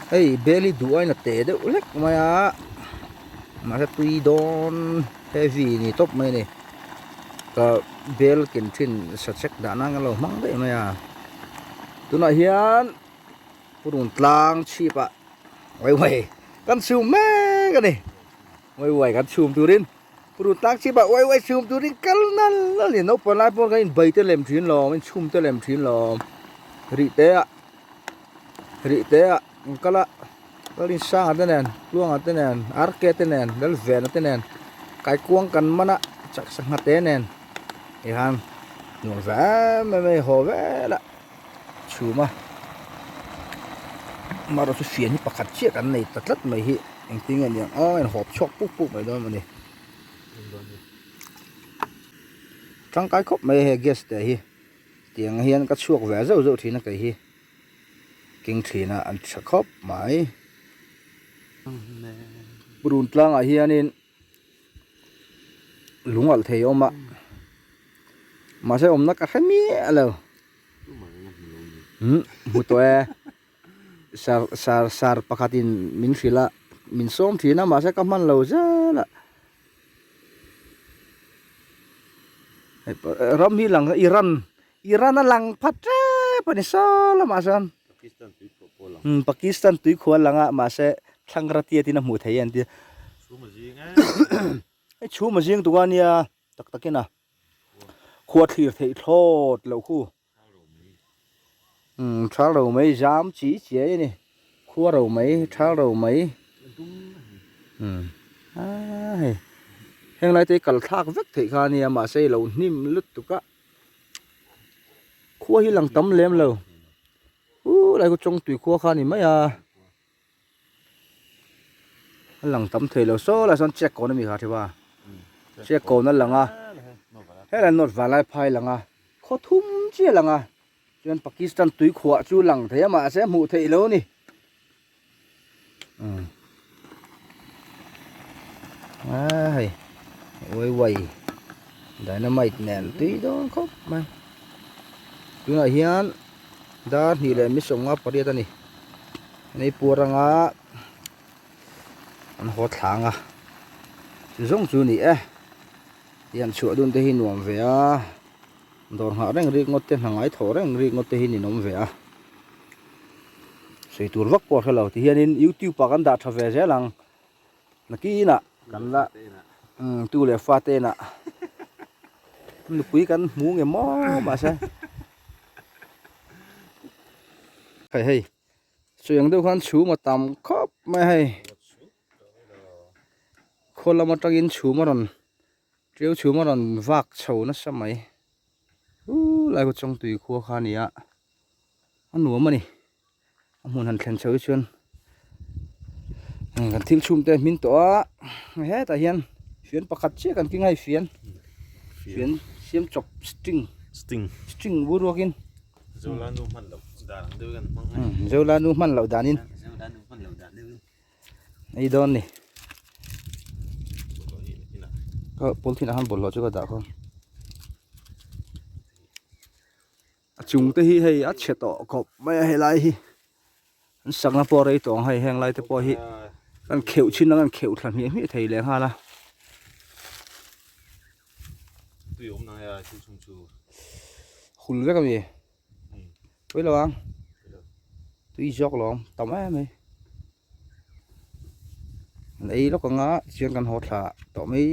Hei bel hi duh ain a te deuh hlek mai a mahse tui dawn heavy ni tawp mai a ni ka bel ken thin sachek dah nan ka lo hmang daih mai a tunah hian purun tlang chhip ah uai uai kan chhum mek a ni uai uai kan chhum turin purun tlang chhip ah uai uai chhum turin kal nal nal a ni naupang lai pawh kan inbai te lem thin lawm inchhum te lem thin lawm rih te ah. Rih te ah an kal a Lalinsanga te nen Tluanga te nen RK te nen Lalvena te nen Kaikuang kan man a chak sangha te nen tihan nuam ve em em a hei haw vel a chhum a amaherawhchu chu fian hi pakhat chiah kan nei ta tlat mai hi engtin nge niang aw in hawp chhuak puk puk mai dawn a ni tangkai khawp mai a hei gas te hi. Tiang hian ka chhuak ve zeuh zeuh thin a kei hi keng thin a an tha khawp mai. Run tlangah hianin lung alh thei a awm a mahse awmna ka hre miah lo umm hmu tawh e sar sar sar pakhatin min hrilh a min sawm thin a mahse ka hman lo zel a. Ram hi lang Iran Iran a lang phat tep a ni saw lamah chuan umm Pakistan tuikhuah a lang a mahse thlangra tiat in a hmuh theih a an tia hei chhum a zing tuk a nia tak tak in a khua thlir theih thlawt loh khu. Umm thal ro mai zam chi chiai a ni khua ro mai thal ro mai umm aa hei heng lai te hi kal thlak vek theih kha a nia mahse i lo hnim lutuk a khua hi lang tam lem lo uh lai khu chawngtui khua kha a ni mai a. A lang tam thei lo saw lai sawn check kawn a mi kha thiba check kawn a lang a helai north vanlai phai lang a khaw thum chiah a lang a chuan Pakistan tui khuah chu lang thei a mahse hmuh theih lo a ni umm a hei uai uai dynamite nen tui dawn khawp mai tunah hian dar hnih leh mi sawmnga pariat a ni. Nei puar anga an haw thlang a chu zawng chu ni e hian chhuah dun te hi nuam ve a dawr nghah reng rik ngawt te hna ngai thawh reng rik ngawt te hi ninawm ve a sawi tur vak pawh a hre lo ti hianin youtube ah kan dah tha ve zel ang nakinah kan la umm tu leh fa te inah nupui kan hmu nge maw mahse hei hei. Sawi ang deuh khan chhum a tam khawp mai a hei khaw lam atangin chhum a rawn tiu chhum a rawn vak chho nasa mai uh lai khaw chawngtui khua kha a ni a a nuam a ni a hmun han thlen chho hi chuan kan thil chhum te a hmin tawh a hetah hian fian pakhat chiah kan keng a hei fian fian siam chawp string string bur ruakin. Zola nu hman loh dan ang deuh hian hmang a. Zola nu hman loh danin. Zola nu hman loh dan deuhin. Ei dawn ni. Ka polythene ah khan bawlhhlawh chu ka dah khaw. A chung te hi hei a chhe tawh khawp mai a helai hi. An sakna pawh a rei tawh ang hei heng lai te pawh hi kan kheuh chin ang an kheuh thla hmiah hmiah thei leh nghal a. Tui awm nang a thil chhung chu. Hul vek ami. Tui lo ang. Tui zawk lo ang tam em mai. An ei lawk anga tichuan kan haw thla tawh mai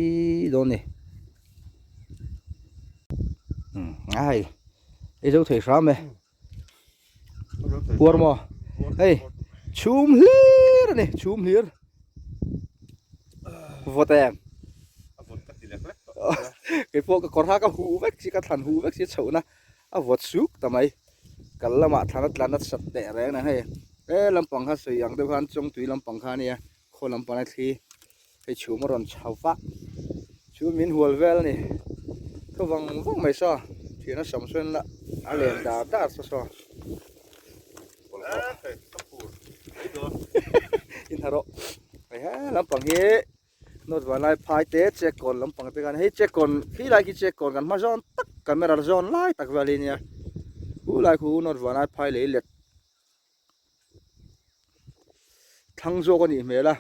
dawn ni. Um a hei ei zo thei hram e. Puar maw? Hei chhum hlir a ni chhum hlir. Vawt em? Kei pawh ka kawr ha ka huh vek chi ka thlan huh vek chi chhohna a vawt suk ta mai. Kal lamah thlan a tlan a sat teh reng a hei. He lampang kha sawi ang deuh khan chawngtui lampang kha a nia khaw lampang a thli hei chhum a rawn chho va chu min hual vel a ni thaw vang vang mai saw thian a sam sawn la a len dar dar saw saw in ha rawh hei he lampang hi note vanlai phai te check kawn lampang te khan hei check kawn khi lai khi check kawn kan hma zawn tak camera zawn lai tak vel hi nia khu lai khu note vanlai phai lei let. thlang zawk a nih hmel a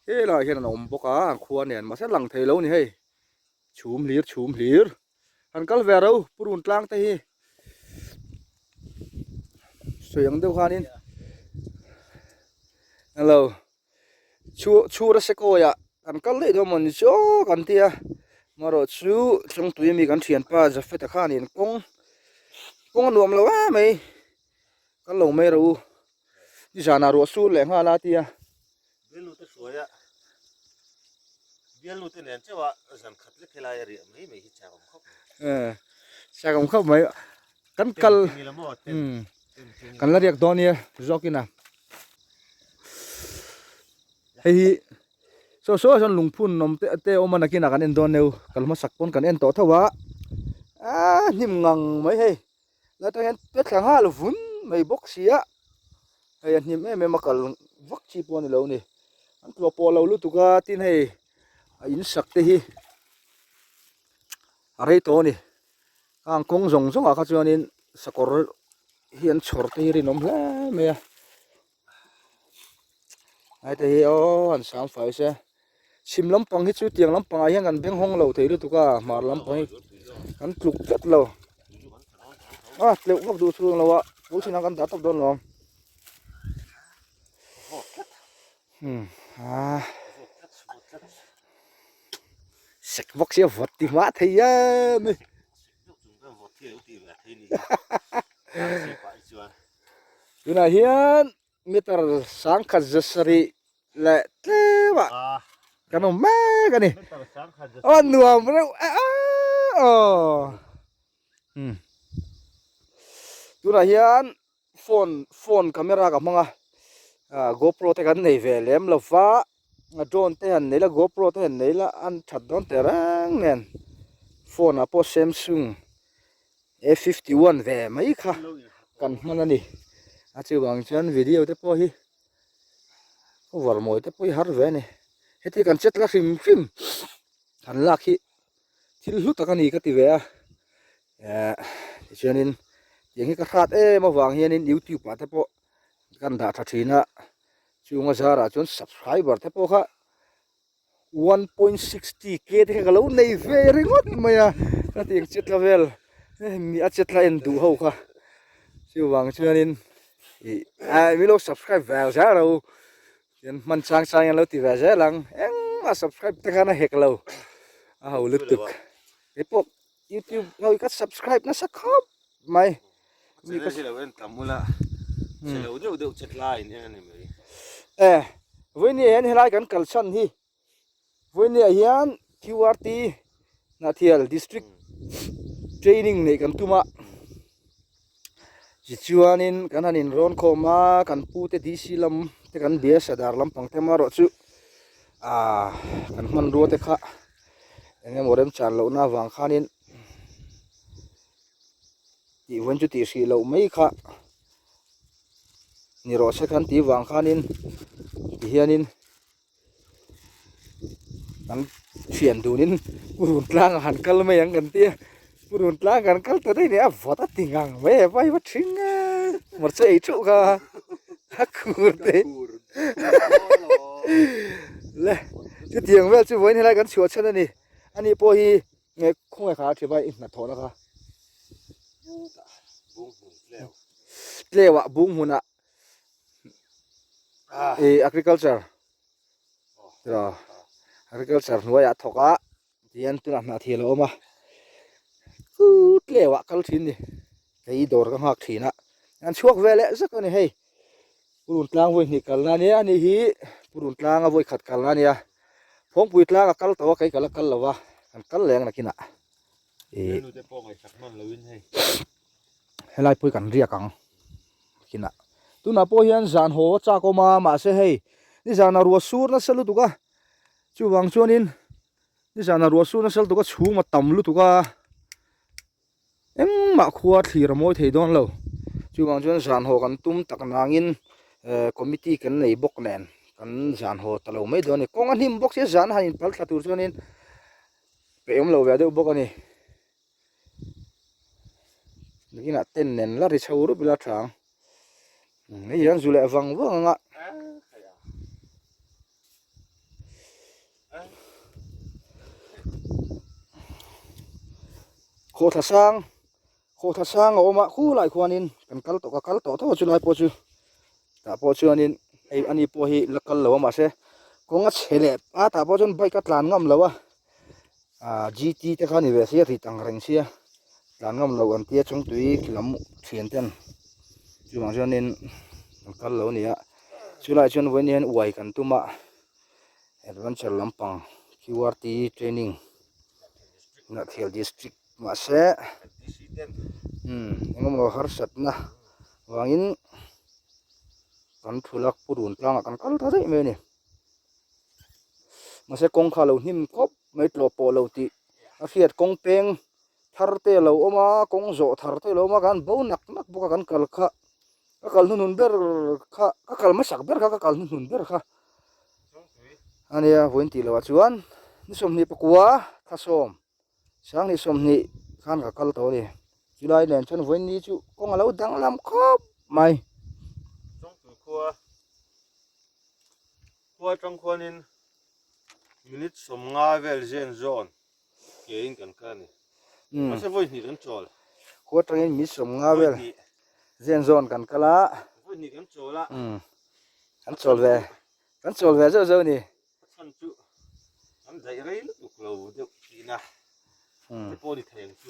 helaiah hian an awm bawk a an khua nen mahse lang thei lo a ni hei chhum hlir chhum hlir han kal ve ro purun tlang te hi sawi ang deuh khanin hello chhu chhura sekawi ah kan kal daih dawn mawni chu aw kan tia amaherawh chu thlangtui ami kan thianpa Jafet-a khanin kawng kawng a nuam lo em mai kal lo mai rawh u nizanah ruah sur leh nghal a tia. Bialnu te hruai a bialnu te nen chauh a zan khat lek helai a riah mai mai hi chak awm khawp mai. Eh chak awm khawp mai kan kal kan la riak dawn nia zawkin a hei hi saw saw ah sawn lungphun awm te te awm a nakinah kan en dawn neu kal hmasak pawn kan en tawh tho a ah hnim ngang mai hei la tang hian pe thla nghal vun mai bawk si a hei a hnim em em a kal vak chi pawh a ni lo a ni an tlawh pawh lo lutuk a tin hei a in sak te hi a rei tawh a ni khang kawng zawng zawng ah kha chuanin sakawr hi an chhawr te hi rinawm hle mai a hete hi aw an sang fai se chhim lampang hi chu tiang lampangah hian kan beng hawng lo thei lutuk a hmar lampang hi kan tluk tlat lo a tleuh vak duh chhung lo a bul chinah kan dah tawp dawn lo hmm a sek vak sia vawt ti hma thei a ni tunah hian meter sangkhat zasarih leh tlem ah kan awm mek a ni aw nuam reuh e aw tunah hian phone phone camera ka hmang a ah gopro te kan nei ve lem lo va drone te han nei la gopro te han nei la an that dawn teh reng nen phone ah pawh samsung A 51 ve mai kha kan hman a ni a chuvang chuan video te pawh hi cover mawi te pawh hi har ve a ni heti kan chet la hrim hrim han lak hi thil hlu tak a ni ka ti ve a eh tichuanin tiang hi ka hrat em avang hianin youtube ah te pawh kan dah tha thin a chunga zarah chuan subscriber te pawh kha 1.60 k te kha ka lo nei ve ringawt mai a ka ti ang chetla vel mi a chetla en duh ho kha chuvang chuanin ih ai min lo subscribe ve zel ro chuan hman chang chang hian lo ti ve zel ang engmah subscribe te khan a hek lo a ho lutuk keipawh youtube ho hi ka subscribe nasa khawp mai Channel hi lo en tam ula chhe lo deuh deuh che tlai in en a ni mai. E vawinia hian helai kan kal chhan hi vawinia hian QRT Hnahthial District Training neih kan tum a tichuanin kan han inrawn khawm a kan pu te DC lam te kan bia sadar lampang te amaherawh chu ah kan hmanrua te kha eng emaw remchan lohna avang khanin tih vawn chu tih hrih loh mai kha ni rawh se khan tih vang khanin tihianin kan thian dunin purun tlang ah han kal mai ang kan tia purun tlang kan kal ta daih nia a vawt a ti ngang mai e vai va thing a hmarcha ei theuh kha a khur te le chutiang vel chu vawiin helai kan chhuah chhan a ni ani pawh hi Nge khawnge kha a thi vai i hnathawhna kha tleu ah bung hmun ah ih agriculture tiraw agriculture hnuai ah a thawk a tihian tunah hnah thil a awm a chu tleu ah kal thin a ni kei dawr ka nghak thin a an chhuak ve leh zak a ni hei purun tlang vawi hnih kalna ania ani hi purun tlanga vawi khat kalna ania. Phawngpui tlang a kal tawh a kei ka la kal lo a kan kal leng nakinah ih helai pawh hi kan riak ang nakinah tunah pawh hian zan haw a chak awm a mahse hei nizanah ruah sur nasa lutuk a chuvang chuanin nizanah ruah sur nasa lutuk a chhum a tam lutuk a. Engmah khua thlir a mawi thei dawn lo. Chuvang chuan zan haw kan tum tak nangin eh committee kan nei bawk nen kan zan haw ta lo mai dawn a ni. Kawng a hnim bawk sia zan a han inpal thla tur chuanin peih awm lo ve deuh bawk a ni. Nakinah tent nen la ri chho rup ila tha ang. Hei hian zu leh vang vang ang a. Khawthla sang khawthla sang a awm a khulai khuanin kan kal tawh ka kal tawh tho a chulai pawh chu tah pawh chuanin hei ani pawh hi la kal lo a mahse kawng a chhe leh a tah pawh chuan bike a tlan ngam lo a ah gt te kha a ni ve sia rit ang reng sia tlan ngam lo an tia chungtui lam thian ten chuvang chuanin an kal lo a ni a chulaiah chuan vawiin hian uai kan tum a adventure lampang qrt training Hnahthial district mahse umm engemaw harsatna vangin kan thulak purun tlangah kan kal ta daih mai a ni mahse kawng kha a lo hnim khawp mai tlawh pawh lo tih a hriat kawng peng thar te a lo awm a kawng zawh thar te a lo awm a kan bo nak nak bawk a kan kal kha ka kal hnuhnun ber kha ka kal hmasak ber kha ka kal hnuhnun ber kha ania vawiin tih loh ah chuan ni 24 thlasawm sanghnih 20 khan ka kal tawh a ni chulai nen chuan vawiin ni chu kawng a lo danglam khawp mai. Chawngtui khua khua atang khuanin minute 50 vel zen zawn ke in kan kal a ni. Mahse vawi hnih kan chawl. Khua atangin minute 50 vel zen zawn kan kal a. Vawi hnih kan chawl a. Kan chawl ve kan chawl ve zeuh zeuh a ni. A chhan chu kan daih rei lutuk lo deuh tihna te pawh a ni thei ang chu.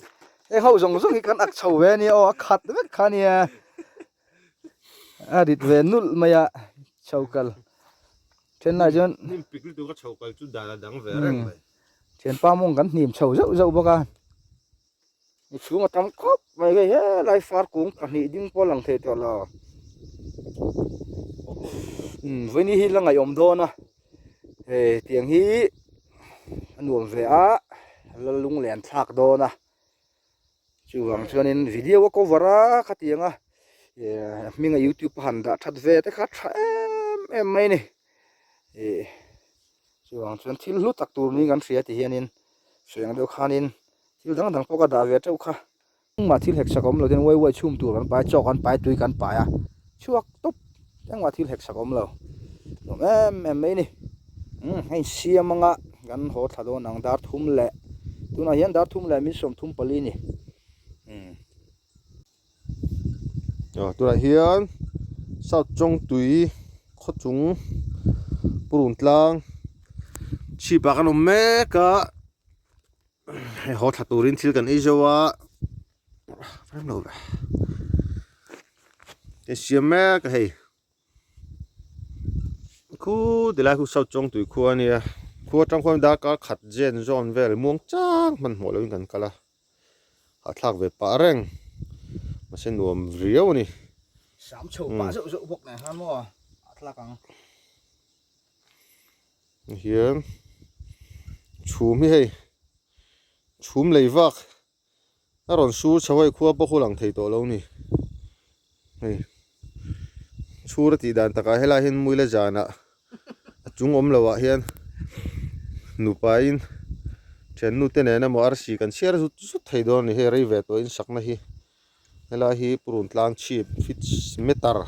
Heng ho zawng zawng hi kan ak chho ve a nia aw a khat vek kha a nia. A rit ve nulh mai a chho kal. Then lai chuan hnim pik lutuk a chho kal chu dan a dang ve reng mai. Thianpa mawng kan hnim chho zeuh zeuh bawk a. Mi chhung a tam khawp mai hei helai far kung pahnih ding pawh a lang thei tawh lo. Umm vawiin hi la ngaihawm dawn a hei tiang hi a nuam ve a la lunglen thlak dawn a chuvang chuanin video a cover a khatiang a eh hminga youtube a han dah that ve te kha tha em em mai a ni ih chuvang chuan thil hlu tak tur niin kan hria ti hianin sawi ang deuh khanin thil dang dang pawh ka dah ve teuh kha engmah thil hek sak awm lo ten uai uai chhum tur kan pai a chaw kan pai a tui kan pai a chhuak tawp engmah thil hek sak awm lo nuam em em mai a ni umm hei siam anga kan haw thla dawn ang dar thum leh tunah hian dar thum leh min 34 a ni umm. Aw tunah hian South Chawngtui khawchung purun tlang chhip ah kan awm mek a hei haw thla turin thil kan ei zo a rem lo ve kan siam mek a hei khu tilai khu South Chawngtui khua a nia khua atang khuan darkar khat zen zawn vel muang chang hmanhmawh lovin kan kal a. Hahthlak ve pah reng mahse nuam riau a ni. Sam chho pah zeuh zeuh bawk nen khan maw hahthlak ang. Hian chhum hi hei chhum lei vak a rawn sur chho a hei khua pawh khu lang thei tawh lo a ni hei chhur a tih dan takah helai hian muila zanah A chung awm loh ah hian nupa in thiannu te nen emaw arsi kan chhiar zut zut thei dawn a ni hei rei ve tawh in sakna hi helai hi purun tlang chhip feet meter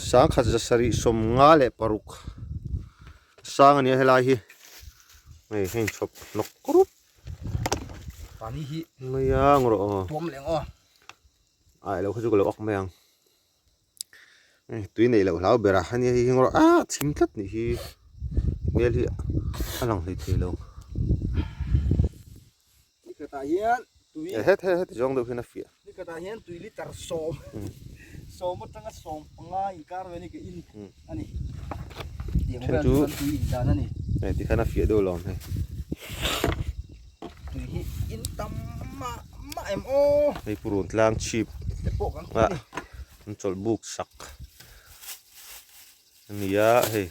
sangkhat 756 sang a nia helai hi hei hei chhawp hnawk rup mai a ang rawh aw ai lo kha chu ka lo awk mai ang. Tui neih loh hlau ber a ania hei hi ngawr a chim tlat nih hi hmel hi a lang hlei thei lo Nikhatah hian tui het het heti zawng deuh hian a fiah Nikhatah hian tui liter sawm sawm atanga sawm panga inkar vel hi ka in a ni tiang vel chu kan tui in dan a ni hei tikhan a fiah deuh alawm hei tui hi in tam mah mah em aw hei purun tlang chhip te pawh kan khaw ni an chawlh buk sak a ni a hei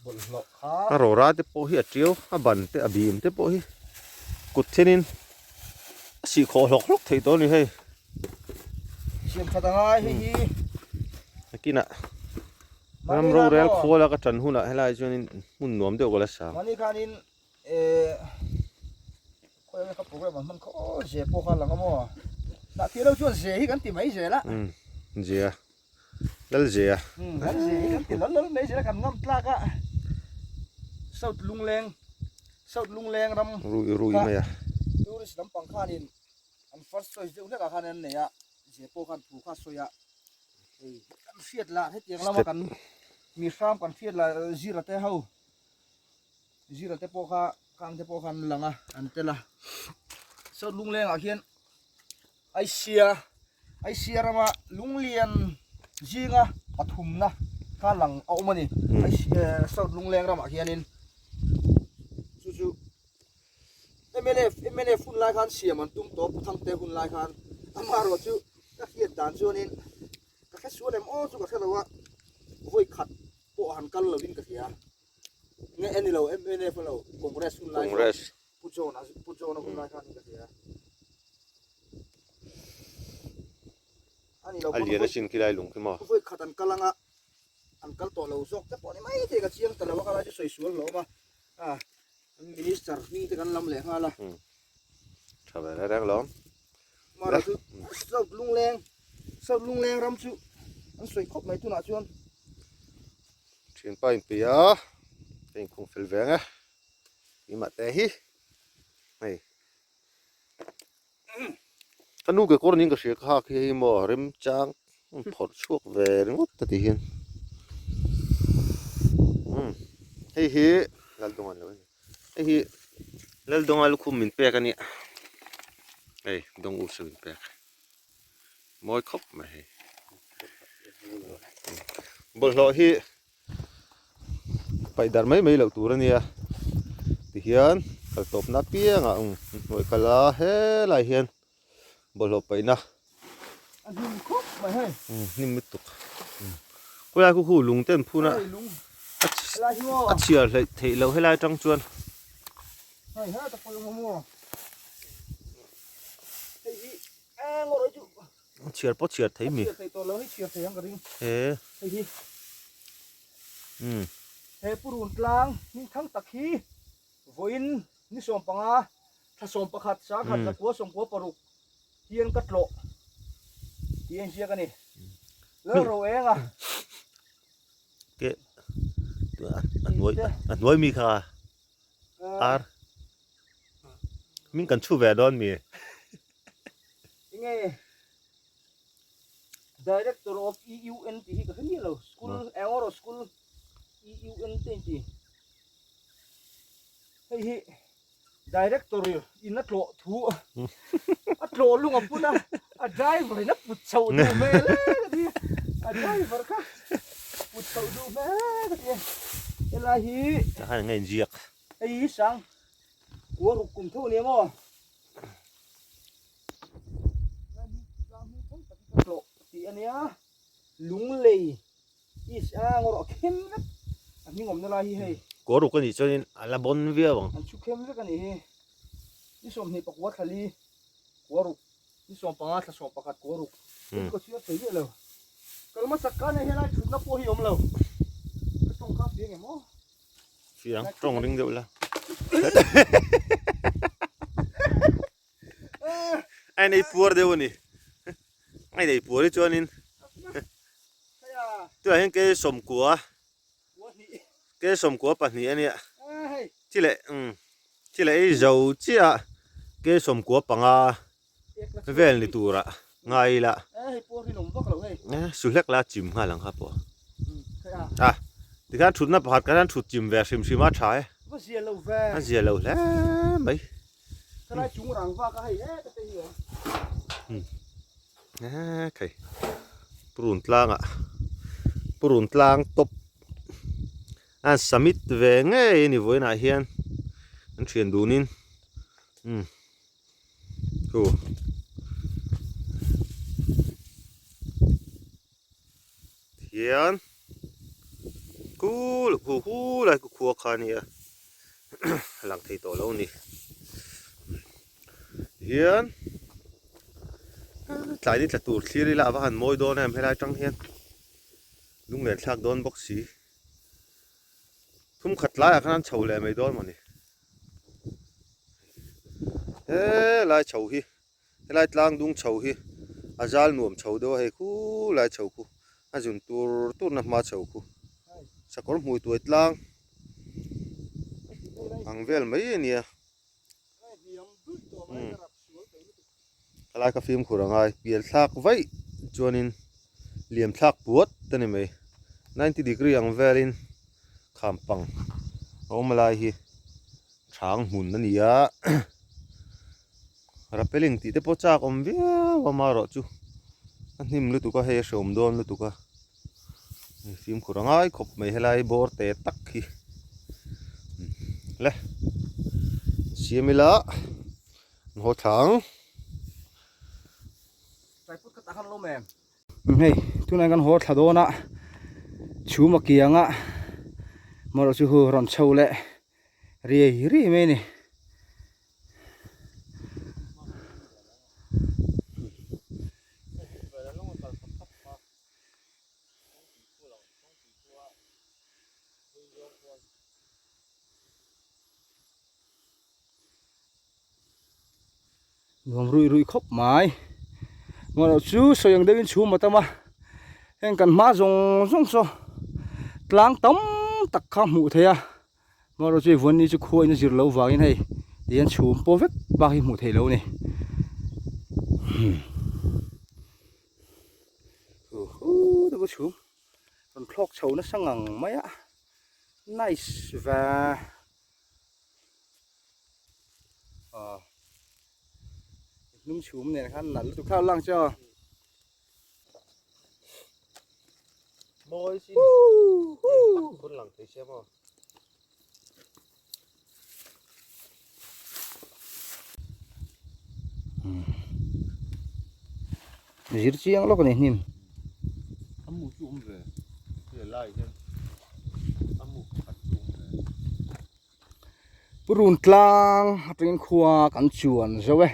bawlhhlawh kha a rawra te pawh hi a tiau a ban te a bim te pawh hi kut thenin a sih khawh hlawk hlawk thei tawh a ni hei siam that angai hei hi nakinah ram rorel khawl a ka tan hunah helai chuanin hmun nuam deuh ka la sa mahni khanin eh khawi ang ka program an hman kha aw ze pawh kha lang a maw dah thih lo chuan ze hi kan ti mai zel a um ze a lal ze a um lal ze hi kan ti lal lal mai zel a kan ngam tlak a south lungleng. South Lungleng ram Rui rui mai a. Tourist lampang khanin an first choice deuh hlekah khan an nei a, ze pawh khan thu kha a sawi a, hei kan hriat lah hetiang lama kan mi hram kan hriat lah zira te ho zira te pawh kha khang te pawh khan an lang a an tel a. South Lunglengah khian Aisia Aisia rama lunglian zinga pathumna kha lang a awm a ni Aisia South Lungleng ramah khianin chu chu mnf mnf hun lai khan siam an tum tawp Pu Thangte hun lai khan amaherawh chu ka hriat dan chuanin ka hre sual em aw chu ka hre lo a vawi khat pawh han kal lovin ka hria nge a ni lo mnf a lo Congress hun lai Congress Pu John a Pu John a hun lai khan ka hria a ni lo a lian asin khilai lung khi maw vawi khat an kal anga an kal tawh lo zawk te pawh ni mai thei ka chiang ta lo a ka lai chu sawi sual hlawm a a Minister hming te kan lam leh nghal a. Tha ve reng reng lawm. Mara chu South Lungleng South Lungleng ram chu an sawi khawp mai tunah chuan. Thianpa in pui a, ka inkhung fel ve ang e. Keimah te hi hei ka nu ke kawr niin ka hria ka hak hi hei maw remchang phawrh chhuak ve ringawt ta ti hian umm hei hi Laldawng an lo ani hei hi Laldawnga lukhum min pek a nia hei dawng u saw min pek mawi khawp mai hei bawlhhlawh hi. Paih darh mai mai loh tur a nia tihian kal tawpna apiangah hnuai kal a helai hian bawlhhlawh paihna a hnim khawp mai hei hnim lutuk khawilai khu khu lung te an phun a a chhiar hleih theih loh helai atang chuan hei he tak pawh awm maw hei hi eng erawh chu Chhiar pawh chhiar thei mi. Chhiar thei tawh lo hi chhiar thei ang ka ring. He. Hei hi. He purun tlang hmingthang tak hi vawiin ni 15 thla 11 sangkhat zakua sawmkua paruk hian ka tlawh tih a inziak a ni. Lalro eng a. Ke a hnuai a hnuai mi kha ar min kan chhu ve dawn mi. Enge Director of EUN tih hi ka hre miah lo school eng erawh school EUN te inti hei hi Director in a tlawh thu a tlawh lung a pun a a driver in a put chhoh duh hmel e ka ti a driver kha put chhoh duh hmel e ka ti helai hi Tah hian enge inziak hei hi sang kua ruk kum tho a nia maw. Tih a nia lunglei is a ngawrh a khem vek a hming awmna lai hi hei Kaw ruk a nih chuanin a la bawn viau ang. An chhu khem vek a nih hi ni 24 thla li kua ruk ni 15 thla 11 kua ruk hei ka chhiar thei miah lo kal hmasak khan hei helai thutna pawh hi a awm lo ka tawng kha fiang em aw. Fiang tawng ring deuh la. A inei puar deuh a ni. A inei puar hi chuanin tunah hian ke sawmkua ke sawmkua pahnih a nia. Thi leh umm thi leh ei zo chiah ke sawmkua panga vel ni turah ngai ila su hlek la chim nghal ang kha pawh a tikhan thutna pakhat kha hian thut chim ve hrim hrim a tha e a zia lo hle mai hei purun tlangah purun tlang tawp a summit ve ngei a ni vawiinah hian an thian dunin umm. Chu Thian kul khu khu lai khu khua kha ania a lang thei tawh lo a ni hian tlai ni tla tur thlir ila a va han mawi dawn em helai atang hian lunglen thlak dawn bawk si thum khat laiah khan an chho leh mai dawn mawni. Helai chho hi helai tlang dung chho hi a zal nuam chho deuh a hei khulai chho khu a zun tur tur na hma chho khu sakawr hmui tuai tlang. Ang vel mai a nia. Helai ka fimkhur a ngai pial thlak vaih chuanin liam thlak puat a ni mai. Ninety degree ang velin kham pang a awm lai hi chhang hmun a ni a. Rappelling tih te pawh chak awm viau a amaherawhchu a hnim lutuk a hei a hreawm dawn lutuk a. Fimkhur a ngai khawp mai helai bawr te tak hi le siam ila an haw thla ang. Hei tunah kan haw thla dawn a chhum a kiang a marawh chu hu rawn chho leh riai riai mai a ni. Nuam ruih ruih khawp mai ngaw chu sawi ang deuhin chhum a tam a heng kan hma zawng zawng saw tlang tam tak kha hmuh theih a ngaw chu vawn ni chu khua in a zir loh vangin hei tihian chhum pawh vek bak hi hmuh theih loh a ni. Uhu te pawh chhum rawn thlawk chho nasa ngang mai a nice ve aw hnung chhum nen khan nalh lutuk thla lang che aw mawi sin hun lang thei sia maw Zir chiang lawk a ni hnim. A mu chu awm ve he lai hian a mu pakhat chu awm ve. Purun tlang atangin khua kan chuan zo e.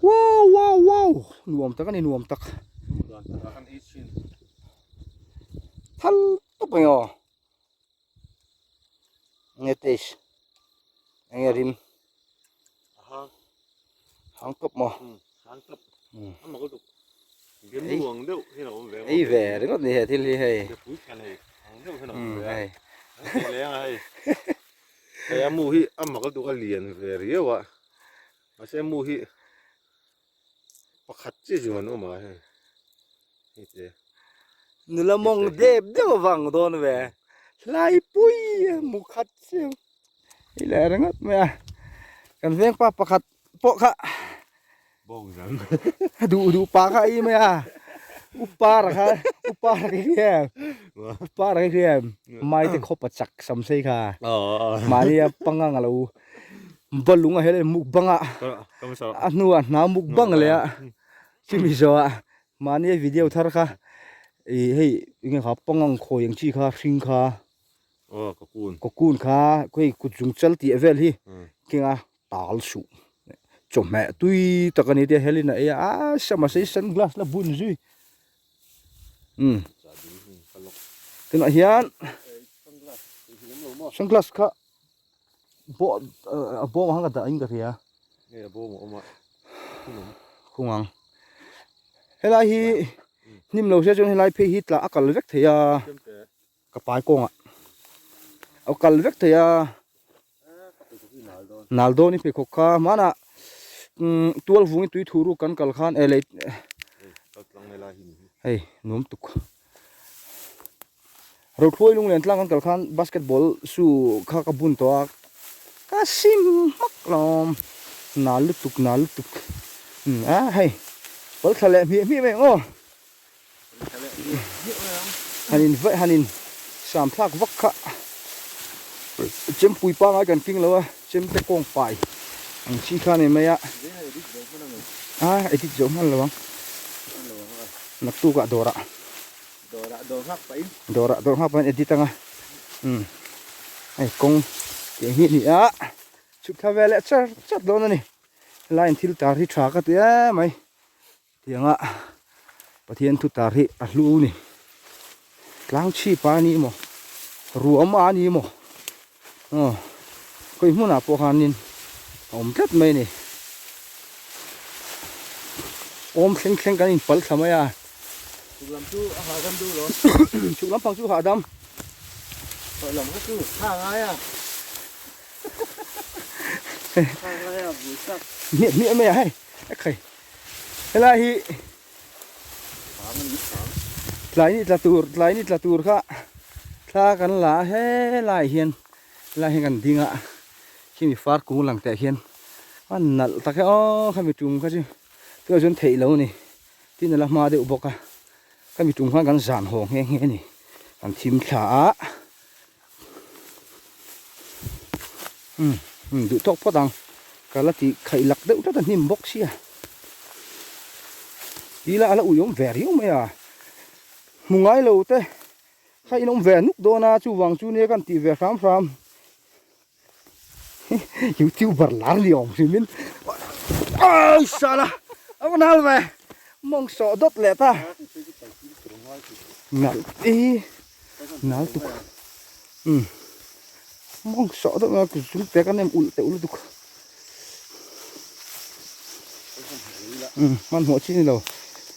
Wow wow wow nuam tak a ni nuam tak. Thal tawp ang aw. Nge taste enge rim hang tawp maw ei ve ringawt ni he thil hi hei hei a mu hi a mak lutuk a lian ve riau a mahse a mu hi pakhat chiah chu an awm a hei hei te nula mawng dep deuh avang dawn ve hlai pui a mu khat chiah i leh ringawt mai a kan veng pa pakhat pawh kha a duh duh pa kha a i mai a upa ra kha upa ra khi em upa ra khi em mai te khawp a chak sam sei kha mahni a pangang a lo balung a hel mukbang a a hnuah hna mukbang leh a chumi zawhah mahni a video thar kha ih hei enge kha pangang khawi ang chi kha hring kha cocoon kha hei kut zung chal tih vel hi keng a tal suh chawhmeh tui tak a ni tia helin a ei a a sama sei sunglass la bun zui umm tunah hian sunglass kha. Bawh a bawm ang ka dah in ka hria. Nge a bawm a awm a khung ang. Khung ang. Helai hi hnim lo sia chuan helai phei hi tla a kal vek thei a. Ka pai kawngah a kal vek thei a. Nal dawn i pheikhawk kha hmanah tual vungin tui thu ruk kan kal khan eh lei hei nuam tuk. Rothluai lunglen tlang kan kal khan basketball shoe kha ka bun tawh a, ka sim hmak lawm nal lutuk nal lutuk a hei pal thla leh hmiah hmiah mai ang aw han in vaih han in sam thlak vak kha chempui pangai kan keng lo a chemte kawng pai ang chi kha a ni mai a a edit zo hman lo ang naktukah dawrah. Dawrah dawr nghak pahin. Dawrah dawr nghak pahin edit anga umm hei kawng tih hi a ni a chhuk thla ve leh char char dawn a ni helaiin thil tar hi tha ka ti em mai tianga Pathian thu tar hi a hlu a ni tlang chhip a ni maw ruam a ni maw aw khawi hmunah pawh khanin a awm tlat mai a ni awm thleng thleng kan inpal thla mai a. Chhuk lam chu a hahdam deuh lo. Chhuk lampang chu hahdam. Chhuk lam kha chu tha ngai a. Hmiah hmiah mai a hei ekhai helai hi tlai ni tla tur tlai ni tla tur kha thla kan la a helai hian helai hian kan ding a khimi far kung lang teh hian a nalh tak e aw khami tum kha chu tunah chuan theih lo a ni tin a la hma deuh bawk a khami tum khan kan zan haw nghe nghe a ni kan thim thla a. Umm umm duh tawk phawt ang ka la tih khaih lak deuh tlat a hnim bawk sia tila a la ui awm ve riau mai a hmu ngai lo te kha in awm ve nuk dawn a chuvang chu nia kan tih ve hram hram youtuber lar ni awm hrim in ai sala a va nal ve mawng sawh dawt leh ta nalh i nal tuk umm mawng sawh dawt mai a zung te ka nem ulh teuh lutuk umm hmanhmawh chi a ni lo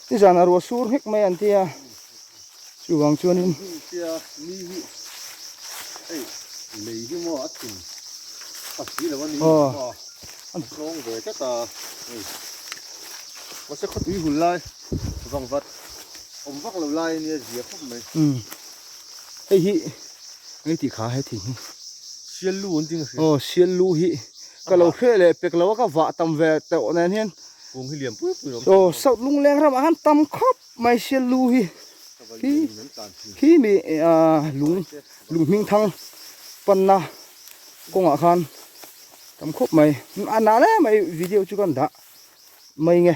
nizanah ruah sur nghek mai an tia. Chuvang chuanin Hei hi engti tih kha he thing hi Aw siallu hi ka lo hreh leh pek lo a ka vah tam ve tawh nen hian Aw South Lungleng ramah khan tam khawp mai siallu hi. Khi khi mi ah lung lung hming thang panna kawngah khan tam khawp mai a nah le mai video chu kan dah mai nge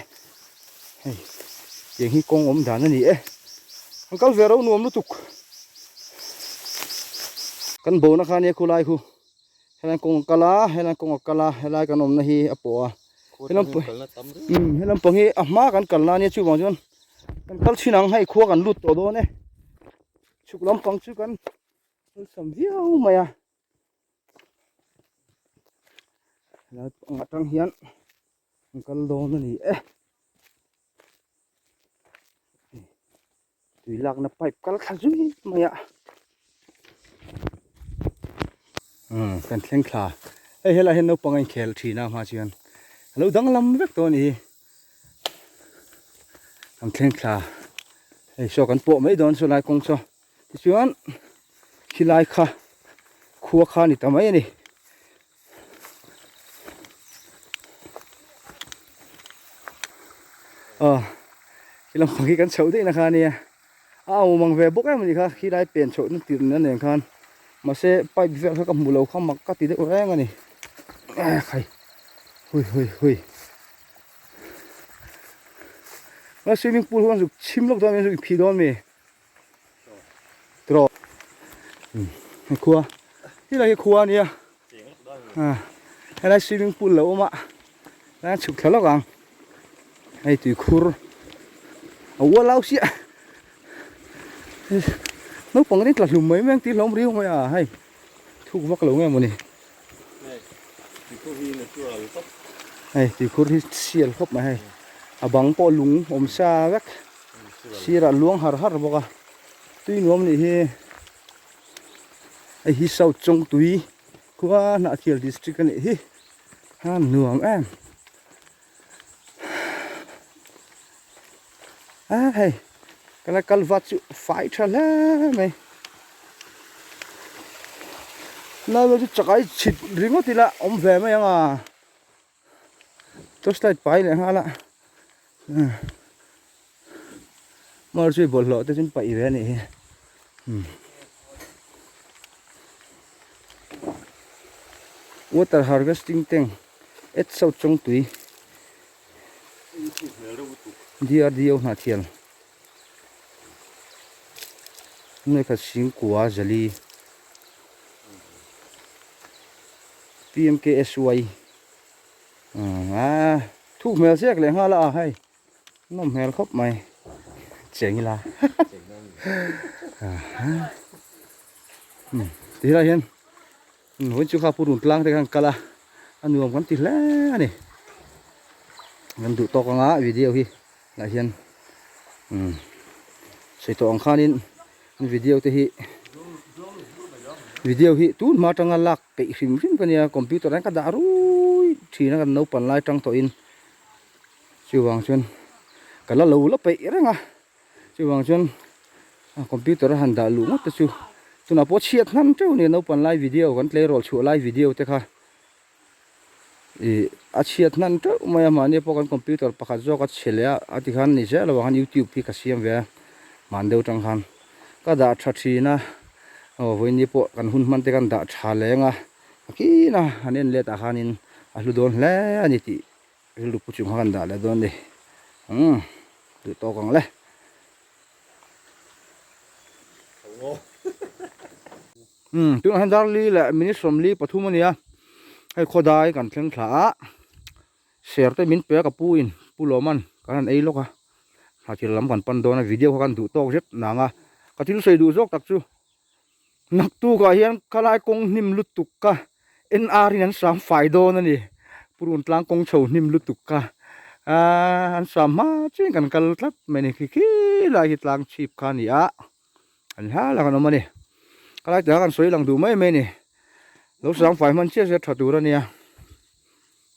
hei tiang hi kawng awm dan a ni e an kal ve ro nuam lutuk kan bona kha nia khulai khu helai kawng a kal a helai kawng a kal a helai kan awmna hi a pawh a he lampang hi a hma kan kalna ania chuvang chuan kan kal chhin ang hei khua kan lut tawh dawn e chhuk lampang chu kan awlsam viau mai a helai pang atang hian kan kal dawn a ni e tui lakna pipe kal thla zui mai a umm kan thleng thla hei helai hian naupang a inkhel thin a hma chuan a lo danglam vek tawh a ni hi kan thleng thla hei saw kan pawh mai dawn saw lai kawng saw tichuan khilai kha khua kha a ni ta mai a ni. Aw khi lampang hi kan chhoh daih na kha ania a awm ang ve bawk em ani kha khilai pen chhoh na tir na nen khan mahse pipe vel kha ka hmu lo kha mak ka ti deuh reng ani khai hui hui hui a swimming pool hi an zuk chhim lawk dawn a mi an zuk inphih dawn ami. Tiraw hei khua helai hi khua ania helai swimming pool lo awm a helai an chhuk thla lawk ang hei tuikhur a ual au chiah naupang te tla hlum mai mai ang tih hlawm riau mai a hei thuk vak lo nge mawni hei tuikhur hi sial khawp mai hei a bang pawh lung awm sa vek. Sirah luang har har bawk a tui nuam nih hi hei hi south chawngtui khua Hnahthial district a nih hi a nuam em a hei ka la kal vat chu fai tha hle mai nau chu chakai chhit ringawt ila awm ve mai ang a. Torchlight pai leh nghal a mar chu bawlhhlawh te chu paih ve a nih hi water harvesting tank at south chawngtui D_R_D_O Hnahthial nuaikhat singkua zali. PMKSY a thuk hmel chiak leh nghal a hei nawm hmel khawp mai cheng ila ti helai hian vawiin chu kha pu run tlang te khan kal a a nuam kan ti hle a ni kan duh tawk anga video hi lah hian sawi tawh ang khanin video te hi video hi tun hma atanga lak peih hrim hrim ka nia computer ah hian ka dah rui. thin a kan naupan lai tang tawhin chuvang chuan ka la lo la peih reng a chuvang chuan computer a han dah luh ngawt te chu tunah pawh chhiat hman teuh a ni naupan lai video kan tleirawl chhuah lai video te kha. Ih a chhiat hnan teuh mai a mahni pawh kan computer pakhat zawk a chhe leh a a ti khan ni zel avang khan youtube hi ka siam ve a hman deuh tang khan ka dah tha thin a aw vawiin ni pawh kan hun hman te kan dah tha leng a a kin a han en let ah khanin a hlu dawn hle a ni tih rilru pu chung kha kan dah leh dawn a ni umm duh tawk ang le. Umm tunah hian Darli leh minute 43 a nia hei khawdai kan thleng thla a ser te min pe a ka pu in pu Lawman kan han ei lawk a hnathil lam kan pan dawn a video kha kan duh tawk zet nang a ka thil sawi duh zawk tak chu naktukah hian khalai kawng hnim lutuk ka NR in an sam fai dawn a ni purun tlang kawng chho hnim lutuk ka aaa an sam hma chiin kan kal tlat mai a ni khi khi lai hi tlang chhip kha a ni a. An hla lak an awm a ni. Ka lai tah kan sawi lang duh mai mai a ni. Lo sang fai hman chiah chiah tha tur a nia.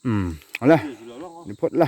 Umm hala ni phawt la.